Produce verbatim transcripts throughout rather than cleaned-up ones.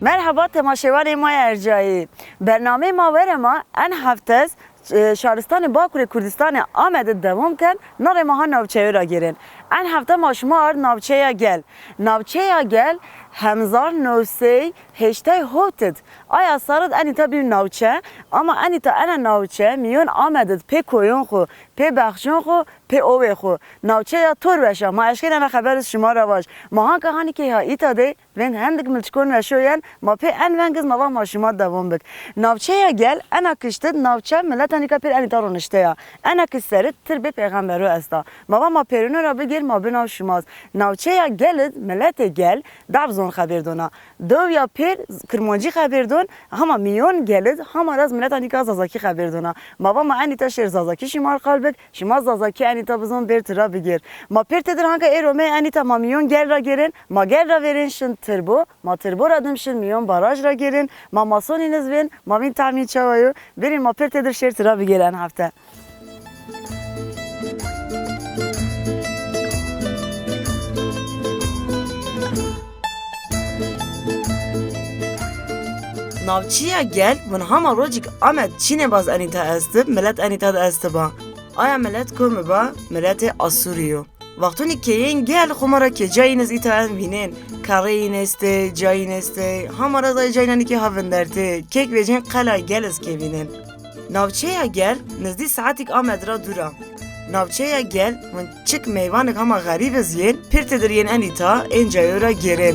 Merheba temaşevanê ma yê ercayî. Bernameyê ma were ma en hefte, e, şaristanê Bakurê Kurdistanê Amed de dewam ken, na rê ma ha navçeyo ra gêrên. En hefte ma şima ard navçeya Gel. Navçeya Gel hemzar new sey heştay hot id. Aya serr id enîta bî navçe, ama enîta ena navçe mîyon Amed id pê koyon xwu, pê bexçon xwu, pê owê xwu. Navçeya tor weş a, ma eşkên ena xeber iz şima ra vaj. Ma hanka hanî kê ha îta de vênd hendik milçikon weşo yen, ma pê en veng iz ma va ma şima dewam bik. Navçeya Gel, ena kişt id navçe miletanîka pêr enîta ronişte ya. Ena kişt ser id tirbê pêxembero esta. Ma va ma pêrino ra bigêr ma binaw şima z. Navçeya Gel id miletê Gel dab zon xebêr dona. Dew ya pêr Kirmancî xebêr don, hama mîyon Gel id hama ra z miletanîka Zazakî xebêr dona. Ma va ma enîta şêr Zazakî şima r qal bik, şima Zazakî enîta bizon bêr tira bigêr. Ma pêr têdir hanka êr omey enîta ma mîyon Gel ra gêrên, ma Gel ra vêrên şin Tirbo, ma Tirbo ra dim şin mîyon baraj ra gêrên, ma masonîn iz vên, ma vîn tahmîn çawa yo, bêrîn ma pêr têdir şêr tira bigêr en hefte. Navçeya Gel, vun hama rocik Amed çînê baz enîta estib, milet enîta de estiba. Aya milet komi ba, miletê Asûrî yo. Wextunî keyên Gel xwu ma ra kê cayîn iz îta en vînên, kerreyîn estê, cayîn estê, hama ra zayê cayînanî kê ha vindertê, kêk vecên qela Gel iz kê vînên. Navçeya Gel nizdî saetîk Amed ra dûr a. Navçeya Gel, vun çik meyvanik hama xerîb iz yên, pêr têdir yên enîta, ên cayo ra gêrên.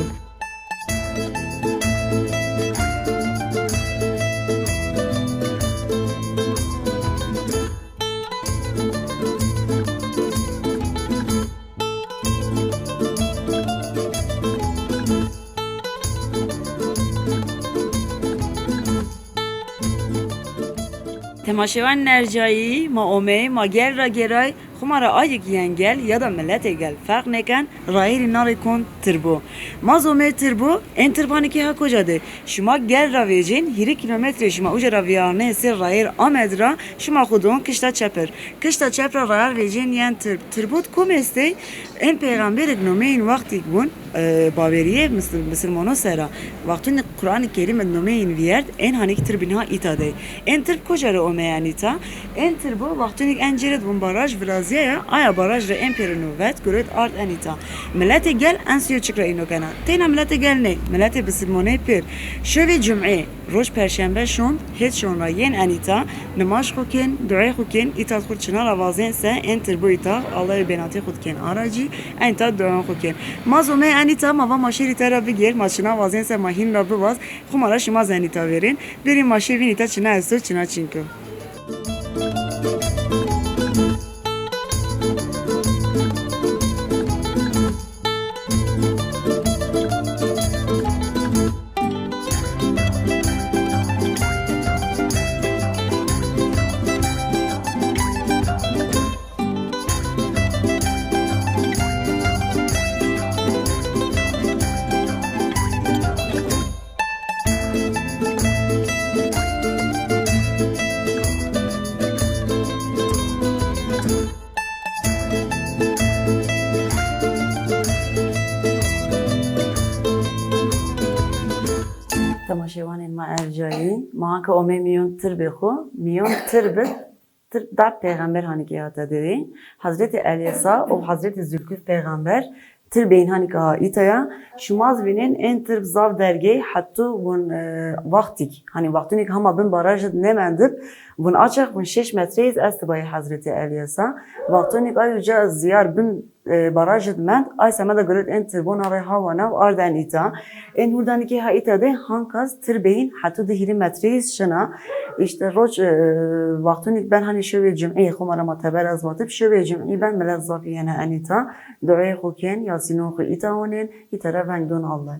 Temaşevanên ercayî, ma omey, ma Gel ra gêray, xwu ma ra ayik yen Gel ya da miletê Gel ferq nêken, rayîrî na rê kon Tirbo. Ma zomê Tirbo, ên Tirb hanî kê ha koca de. Şima Gel ra vecên, hîrê kîlometre şima uca ra vîyarnê sê rayîr Amed ra, şima xwu don kişta çep ir. Kişta çep ra rayar vecên yen Tirb. Tirbot kom estey? Ên peyxemberêk nomeyîn wextîk bûn, e, bawerîyê mis-, misilmano ser a. Wextûnî Quranê Kerîm id nomeyîn vîyert, ên hanîk tirbîn ha îta dey. Ên tirb koca rê omey enîta? Ên tirbo wextûnîk en cêr id bûn baraj virazîyaya, aya baraj rê ên pêrino vet, guret ard enîta. Miletê Gel en sîyo çik ra îno kena. Teyna miletê Gel ney, miletê bisilmoney pêr. Şewê cumê, roj perşembe şon, hêt şon ra yên enîta, nimaj xwu kên, duê xwu kên, îta xwu çina ra vazên se, ên tirbo îta, Allahê bênatê xwu kên aracî, enîta duon xwu kên. Ma zomey enîta, ma va ma şêrî te ra bigêr, ma çina vazên se, ma hîn ra bivaz, xwu ma ra şima z enîta vêrên, bêrî ma şê vîn îta çina esto, çina çin ko. Temaşevanên ma ercayî, ma anka omê mîyon tirbê xwu, mîyon tirb id, tirb da pêxember hanî kê hata derê. Hezretî Elyesa û Hezretî Zulkuf pêxember tirbê în hanî ke ha îta ya. Şima z vînên ên tirb zaf dergey, hetû vun, e, wextîk, hanî wextûnîk hama bin baraj id nêmendib, vun açeq vun şeş metreyî z estibayê Hezretî Elyesa. Wextûnîk ay uca ziyar bin e, baraj id mend, ay semeda guret ên tirbona rê hawa nav ard en îta. Ên hurdanî kê ha îta de hankas tirbê în hetû di hîrê metreyî şina. Îşte roc, e, wextûnîk ben hanî şewê cumî, xwu ma ra ma teber ez vatib, şewê cumî ben milet zaf yene en îta. Duê xwu kên, yasînon xwu îta onên, îta ra veng don Allah.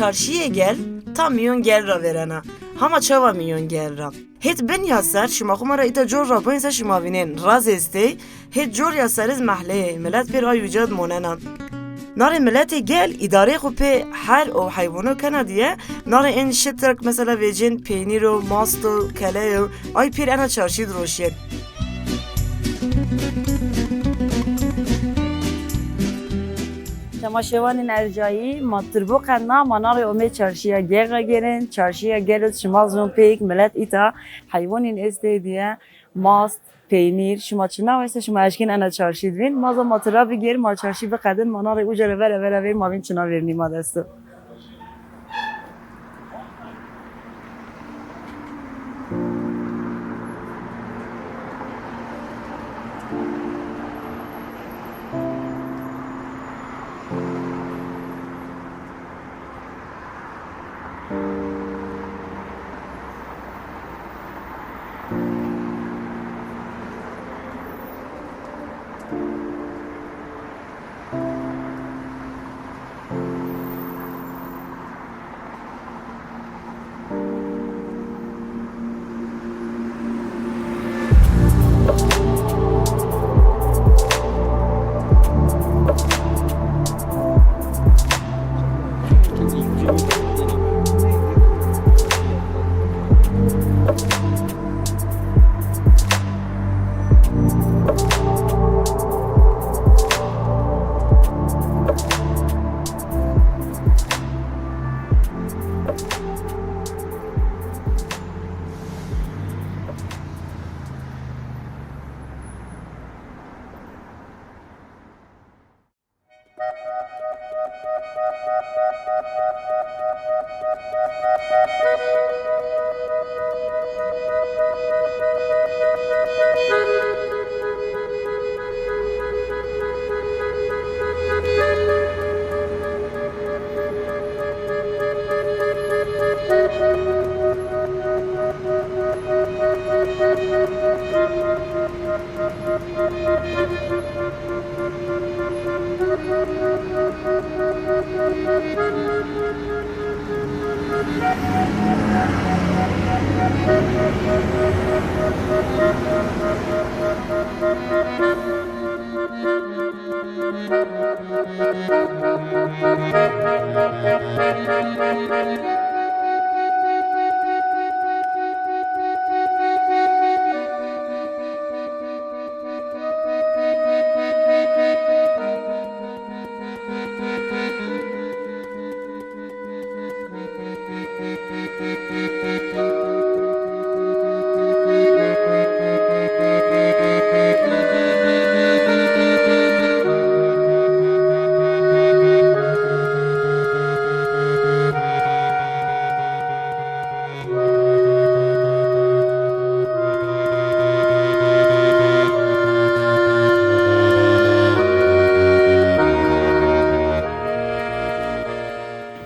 Çarşîyê gel, tam mîyon gel ra vêrena. Hama çawa mîyon gel ra? Hêt bin ya ser, şima xwu ma ra îta cor ra boyên se şima vînên, raz estê, hêt cor ya ser iz mehleyê, milet pêr ay uca di monena. Narê miletê gel, îdareyê xwu pê her û heywono kena diye, narê ên şitirk, mesela vêcên peynîr o, mast o, kele yo, ay pêr ena çarşî di roşîyên. Temaşevanên ercayî, ma tirbo qedna, ma narê omê çarşîya gel ra gêrên, çarşîya gel id şima zon pêk, milet îta heywanîn estê diye, mast, peynîr, şima çina weste şima eşkên ena çarşî di vîn. Ma zon ma tira bigêr, ma çarşî biqedin, ma narê uca ra vera vera vêr, ma vîn çina vêrnî ma dest o.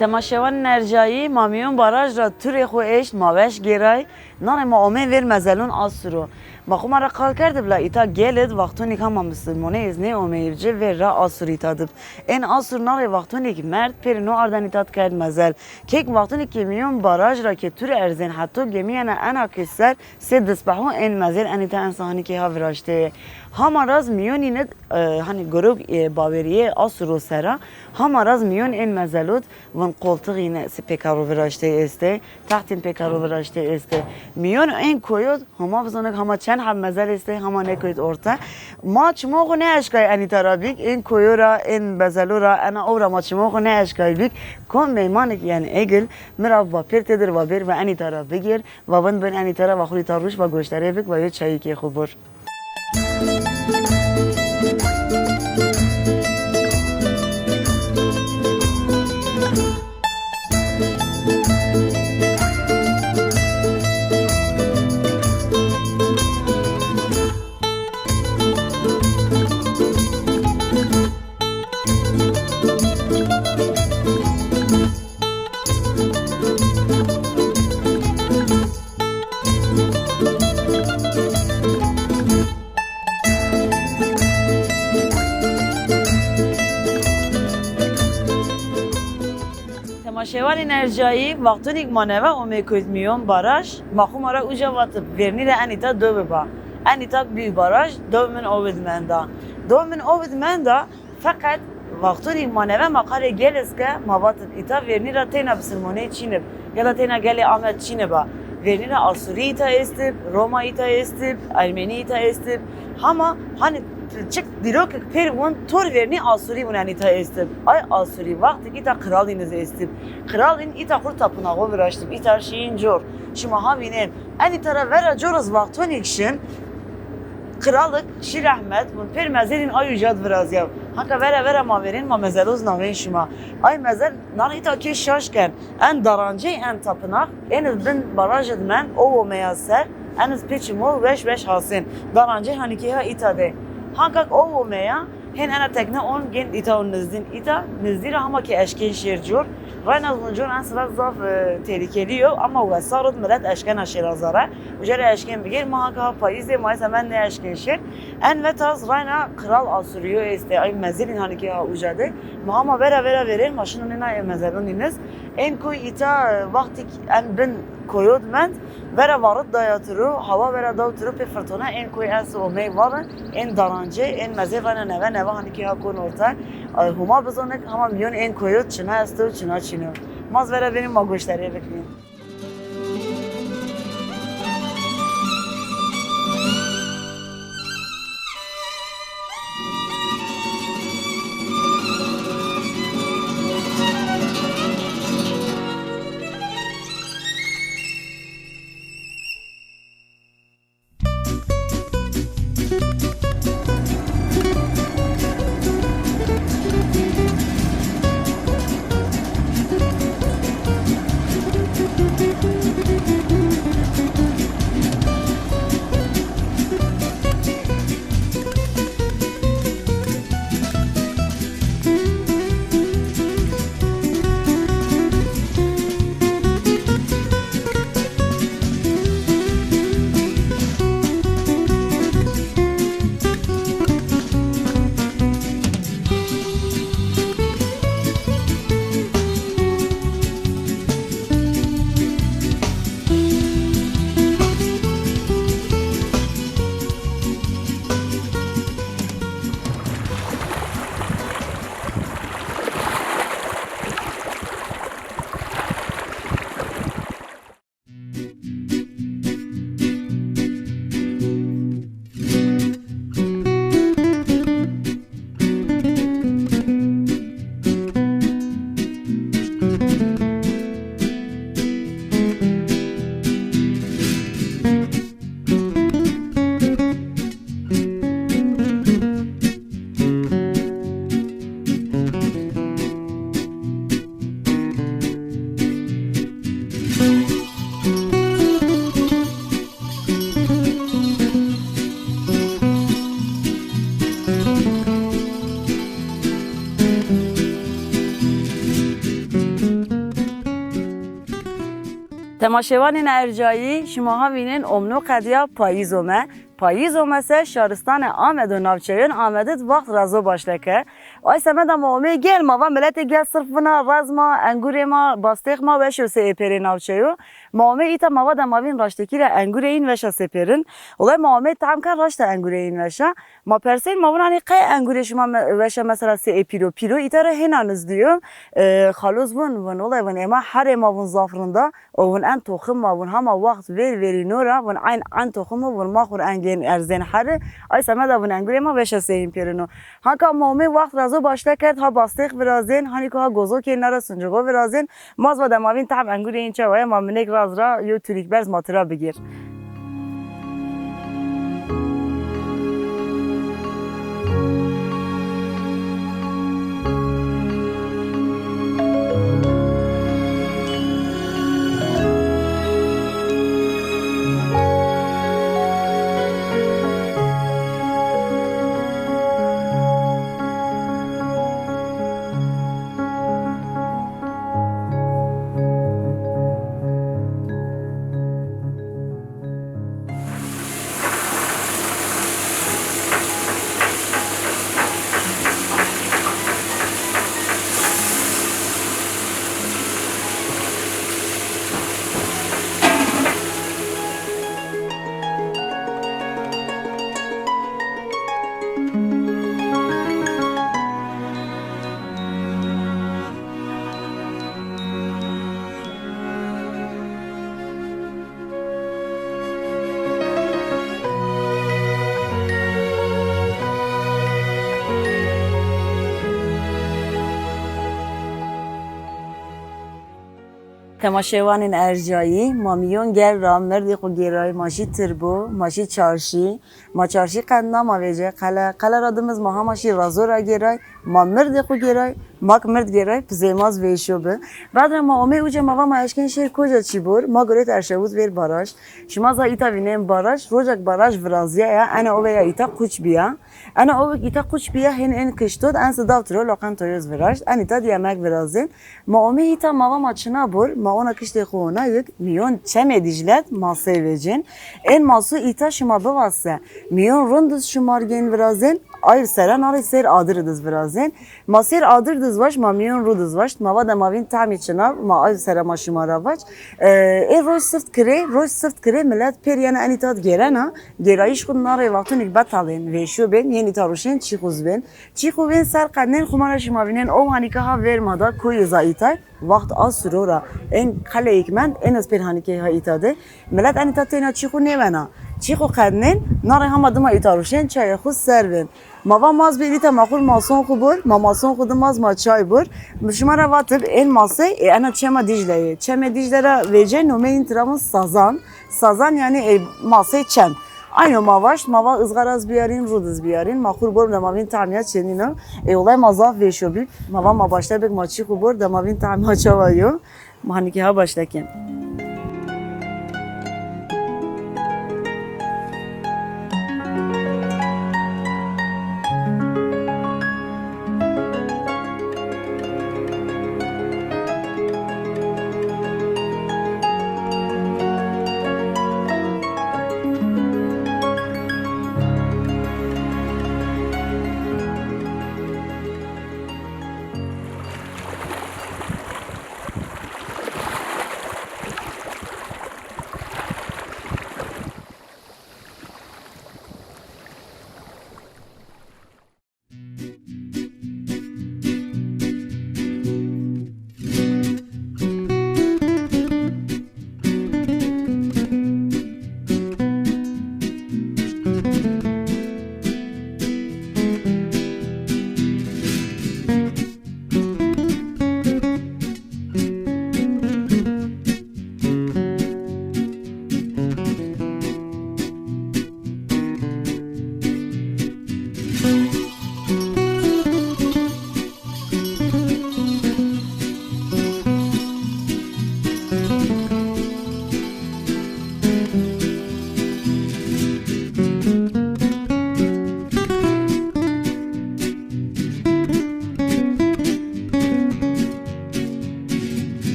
Temaşewanên ercayî, ma mîyon baraj ra turê xwu eşt, ma weş gêray. Nanê ma omê vêr mezelûn Asuro. Ma xwu ma ra qal kerdib la îta gel id wextûnîk hama misilmonê iz nêomeyib ci vêr ra Asur îta dib. Ên Asur narê wextûnîk merd pêrî no arden îta dikerd mezel. Kek wextûnîk ke mîyon baraj ra ke turê erzên heto gemîyena ena ke ser, sê disbeho ên mezel enî te en sahanîkê ha viraştê. Hama raz mîyonîn id, e, hanî gorok, e, bawerîyê Asuro sera, hama raz mîyon ên mezelû d vin qoltixîn si pêkaro viraştê estê, textîn pêkaro viraştê estê. Mîyon ên koyo d hama bizonê hama çend heb mezel estê, hama nêkoyê d orte. Ma çimo xwu nêeşkay enî te ra bîk, ên koyo ra, ên bezelo ra, ena owra ma çimo xwu nêeşkay bîk. Kom meymanêk yen egil, mi ra va pêr têdir va bêr va enî te ra bigêr. Va bin bin enî te ra va xwu rî ta rûş va goştarê bik va yo çayîkê xwu bur. Şarên ercayî, wextonîk ma neve omey kewt mîyon baraj, ma xwu ma ra uca vatib, vernî ra en îta do biba. En îta bî baraj, do min o id menda. Do min o id menda, feqet wextonîk ma neve ma qalê gel iz ke, ma vatib îta vernî ra teyna bisilmoney çînib, ya da teyna gelê Amed çîniba. Vernî ra Asûrî îta estib, Roma îta estib, Ermenî îta estib. Hama hani çik dîrokik pêr vûn, tor vernî Asûrî vûn en îta estib. Ay Asûrî wextîk îta qiralîn iz estib. Qiralîn îta xur tapinaxo viraştib, îta şîyîn cor. Şima ha vînên. En îta ra vera cor iz wextonîk şin, qiralik Şîr Ehmed vûn pêr mezêrîn ay uca di virazîya. Hanka vera vera ma vêrên, ma mezeloz navên şima. Ay mezel nan îta kê şaş ken. En darancey en tapinax, en iz bin baraj id mend, o omeya ser, en iz pê çimo weş weş hasên. Darancey hanî kê ha îta de. Hankak o omeya, hên ena tekne on gên îta on nizdîn. Îta nizdî ra hama kê eşkên şêr cor. Rayna vûn cor en sirat zaf, e, tehlikelî yo, ama wesar id milet eşkena şêr azare. Uca ra eşkên bigêr, ma hanka ha payîz ê, ma ise mend nêeşkên şêr. En veta iz rayna Kral Asûrîyo estê, ay mezêrîn hanî kê ha uca de. Ma hama vera vera vêrên, ma şino nêna ê mezelonîn iz. Ên koy îta, e, wextîk en bin koyo di mend, vera varit daya tiro, hawa vera daw tiro, pê firtona ên koy ez omey vali, ên darancê, ên mezê rayna neve neve hanî kê ha kon orte. E, Huma bizonik, hama mîyon ên koyo çina esto, çina çîno. Ma iz vera vêrên, ma goşdarîye bikirîn. Temaşevanên ercayî, şima ha vînên omno qedîya payîz ome. Payîz ome se şaristanê Amed û navçeyon Amedî di wext rezo başle ke. Ay semeda ma omey gel, ma va miletê gel sirf vina rez ma, engurê ma, bastêx ma weş o se ê pêrê navçeyo. Ma omey îta ma va de ma vîn raştekî ra engurê în weş a se pêrin. Olay ma omey tam ke raşta engurê în weş a. Ma persên ma vûn hanî qey engurê şima me-, weş a mesela se ê pîro. Pîro îta ra hêna nizdî yo. E, xaloz vûn, vûn olay vûn ê ma herê ma vûn zaf rind a. O vûn en toxim ma vûn hama wext vêr vêrîno ra vûn eyn en toxim o vûn ma xur en gên erzên heri. Ay semeda vûn engurê ma weş a se în pêrino. Hanka ma omê wext rezo başle kerd ha bastêx virazên, hanî ku ha gozokê nera sincixo virazên. Ma zî va de ma vîn tam engurê în çewa ye, ma minek raz ra yo turîk berz ma tira bigêr. Temaşevanên ercayî, ma mîyon gel ra mirdê xwu gêray, ma şî tirbo, ma şî çarşî, ma çarşî qedna ma vêce qele, qele ra dim iz ma hema şî razo ra gêray, ma mirdê xwu gêray, ma ki mird gêray, pizê ma iz vêşo bi. Bad ra ma omey uca ma va ma eşkên şêr koja çî bor, ma gurêt Erşewuz vêr baraj. Şima za îta vînên baraj, rojek baraj virazîyaya, ena owe ya îta quç bîya. Ena owik îta quç bîya hên ên kiştod, en si dav tiro loqentoyê iz viraşt, en îta di yemek virazên. Ma omê îta ma va ma çina bor, ma ona kiştê xo onayik, mîyon çemê Dîcle d masey vecên. Ên masu îta şima bivase, mîyon rind iz şima rê gên virazên, ay sere narê sêr adir id iz virazên. Ma sêr adir id iz vaşt, ma mîyon rûd iz vaşt, ma va de ma vîn tahmî çina, ma ay sere ma şima ra vac. E, ê roj sift kirê, roj sift kirê milet pêr yena en îta d gêrena, gêrayîş xwu d narê wextunîk betalên, vêşo bên, yên îta ruşên çî xwu z bên. Çî xwu vên ser qednên xwu ma ra şima vînên, ow hanîke ha vêr ma da, koyê za îtay, wext a suro ra, ên qeleyêk mend, ên ez pêr hanîkey ha îta de. Milet enî ta têna çî xwu nêwena. Çî xwu qednên, narê hema dima îta ruşên, çayê xwu ser bên. Ma va ma z bê dîta ma xwu mason xwu bor, ma mason xwu di ma z ma çay bor. Mi şima ra vatib, ên masey, ê ena çema Dîcle yê. Çemê Dîcle ra vêce nomeyîn tiravin Sazan. Sazan yanî ê masey çem. Ayno ma vaşt, ma va izgara z biyarîn, rûd iz biyarîn. Ma xwu bor de ma vîn tahmîya çenîn o. Ê olay ma zaf vêşo bî. Ma va ma başte bik ma çî xwu bor de ma vîn tahmîya çawa yo. Ma hanîkê ha başte kên.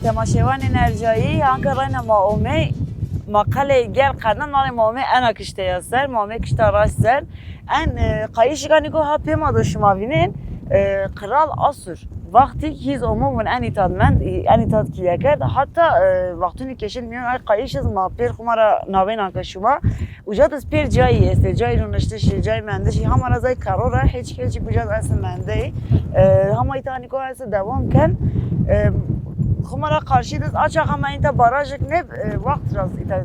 Temaşevanên ercayî, anka reyna ma omey, ma qeleyê Gel Qedna, narê ma omey ena kişteya ser, ma omey kişta raşt ser. En, e, qayîşîka nîko ha pê ma do şima vînên, e, Qral Asur. Wextî hîz omo vûn enî tad mend, enî tad kîye kerd. Heta, e, wextunî keşin mîyon ay qayîş iz ma pêr xwu ma ra nawên anka şima. Uca de pêr cayî estê, cayî rûniştişî, cayî mendişî, hema ra zay karo ra, heçik heçik uca de ese mendeyî. E, hema îta hanîko ese dewam ken. E, xwu ma ra qarşî de, a çax hema înta barajik nêb, e, wext ra îta,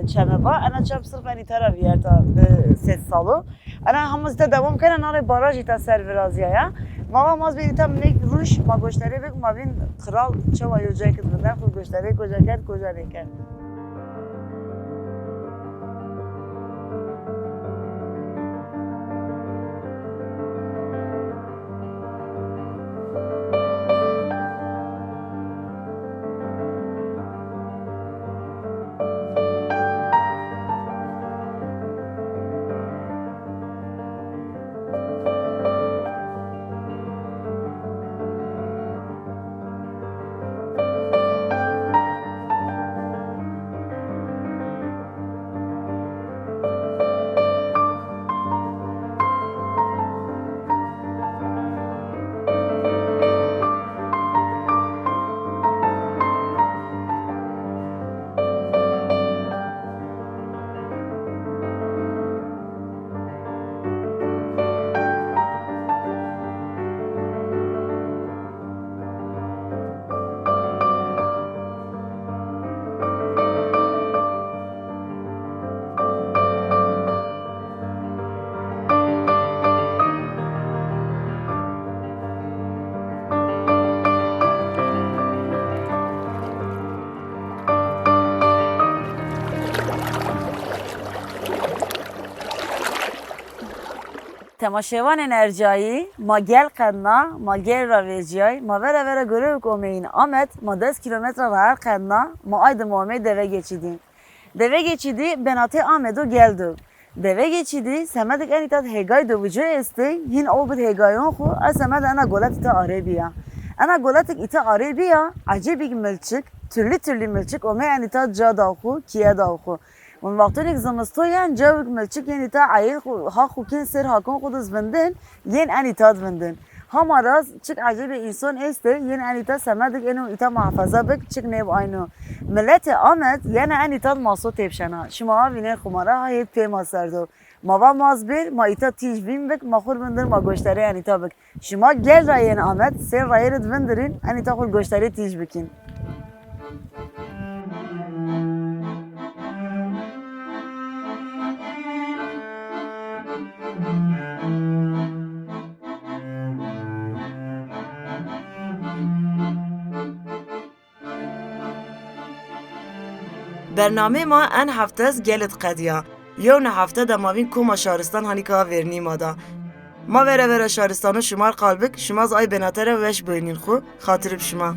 e, çeme ba. Ena çem sirf enî tera vîyerta bi sed sal o. Ena hema îta dewam kena, narê baraj îta ser virazîyaya. Ma va ma z bê îta minik rûş, ma goştarê bik, ma vîn qral çawa yo cayê ki vinde xwu goştarê, koja kerd, koja nêkerd. Temaşevanên ercayî, ma gel qedna, ma gel ra vecîyay, ma vera vera gorewik omeyîn Amed, ma des kîlometre rayer qedna, ma ay de ma omey Devegê Çîdî. Devegê Çîdî benatê Amed o gel do. Devegê Çîdî semedik enîta de hêgay do vico estê, hîn o bid hêgayon xwu, a semed ena golet îta arê bîya. Ena goletik îta arê bîya, ecêbîk milçik, türlü türlü milçik omey enîta ca daw xwu, kîye daw xwu. Win wextonêk zimisto yen cawik milçik yenî ta eyêl xwu, ha xwu kên sêr hakon xwu di vindin, yên enî ta di vindin. Hama raz çik ecêbê înson estê, yên enî ta semedik êno îta muhafaza bik, çik nêb ayno. Miletê Amed yena enî ta di maso têpşena. Şima ha vînên xwu ma ra ha hêt pê ma ser do. Ma va ma zbêr, ma îta tîj vîn bik, ma xwu ri vindir, ma goştarê enî ta bik. Şima gel ra yên Amed, sêr rayêrê di vindirîn, enî ta xwu ri goştarê tîj bikîn. Bernameyê ma en hefte ez gel id qedîya. Yewna hefte de ma vîn koma şaristan hanîka vernî ma da. Ma vera vera şaristano şima r qal bik, şima z ay benate ra weş boynîn xwu, xatir bi şima.